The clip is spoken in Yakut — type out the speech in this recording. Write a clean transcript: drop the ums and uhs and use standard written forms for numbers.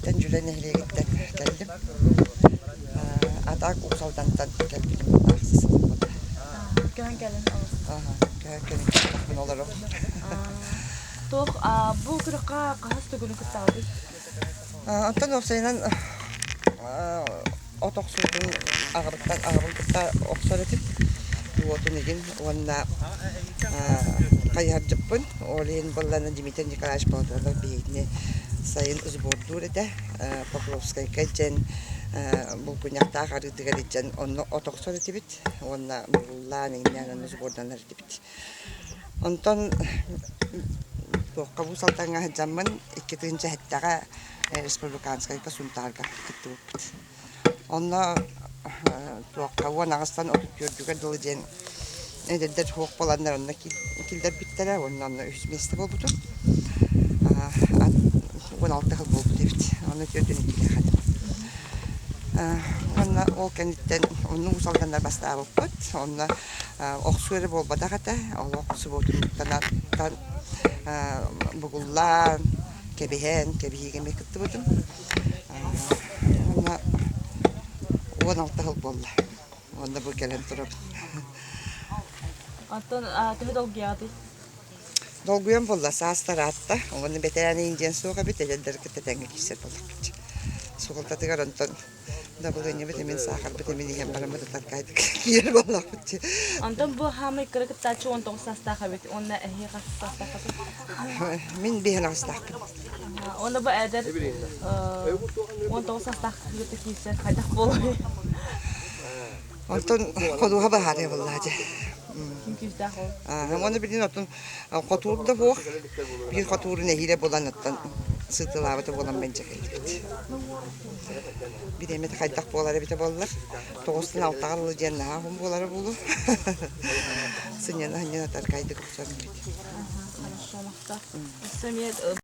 Нэһилиэгиттэн, Дьүлэ нэһилиэгиттэн кэллим. Атак Уус Алдантан кэлбитим ахсыс буолбута. Көһөн кэлин олус. Аха, көһөн кэлин кэлбиппин олором. Туох бу күрэххэ хаһыс төгүлүн кыттаҕытый? Онтон уопсайынан от охсуутун аҕабыттан аҕабын кытта охсор этим. Уотун игин уонна хайыһардьыппын. Ол иһин буоллаҕына Дмитрий Николаевич Платонов биһигини сайын сбордуур этэ. Покровскайга илдьэн Булгунньахтаах арыытыгар илдьэн онно от охсор этибит уонна бугуллаан иҥнээн онно сборданар этибит. Онтон туохха Уус Алдаҥҥа сылдьаммын 2007-ҕэ республиканскайга Сунтаарга кыттыбыппыт. Онно туохха 18-тан 34-гэр дылы диэн эдэрдэр суох буоланнар онно киллэрбиттэрэ уонна онно үһүс миэстэ буолбутум. 16 сыл буолбут эбит. Онно түөртүн иккилээх этим. Уонна ол кэнниттэн онно Уус Алданнар бастаабыппыт. Онно охсуу эрэ буолбатах этэ. Олох субуотунньуктан бугуллаан, кэбиһэн, кэбиһиигэ эмиэ кыттыбытым. Уонна 16 сыл буолла. Уонна бу кэлэн турабын. Оттон төһө долгуйаҕытый? Долгуйан буолла, саастар аатта. Уонна бэтэрээн диэн суох эбит, эдэрдэр кытта тэҥҥэ киирсэр буоллахпыт. Суолтатыгар онтон дабылыанньабыт эмин, саахарбыт эмин иһэн бараммыт ытаркайдык киирэр буоллахпыт. Онтон бу хаамай кыра кыттааччы 19 саастаах эбит. Уонна эһиги хас саастааххытый? Мин биһэн аҕыстаахпын. Уонна бу эдэр 19 саастаах кытта киирсэр хайдах буолуой? Онтон ходуһа баһаарыа буоллаа дьэ. Ким күүстээх ол? Уонна билигин оттон хотуур да суох. Биир хотууру нэһиилэ булан оттон сытылаабыта буолан мэлдьи кэллибит. Бириэмэтэ хайдах буолар эбитэ буоллар, тоҕустан алтаҕа дылы диэн наһаа уһун буолара буолуо. Сынньана-сынньана таркайдык охсон эбит. Хорошо, махта. Өссө эмиэ.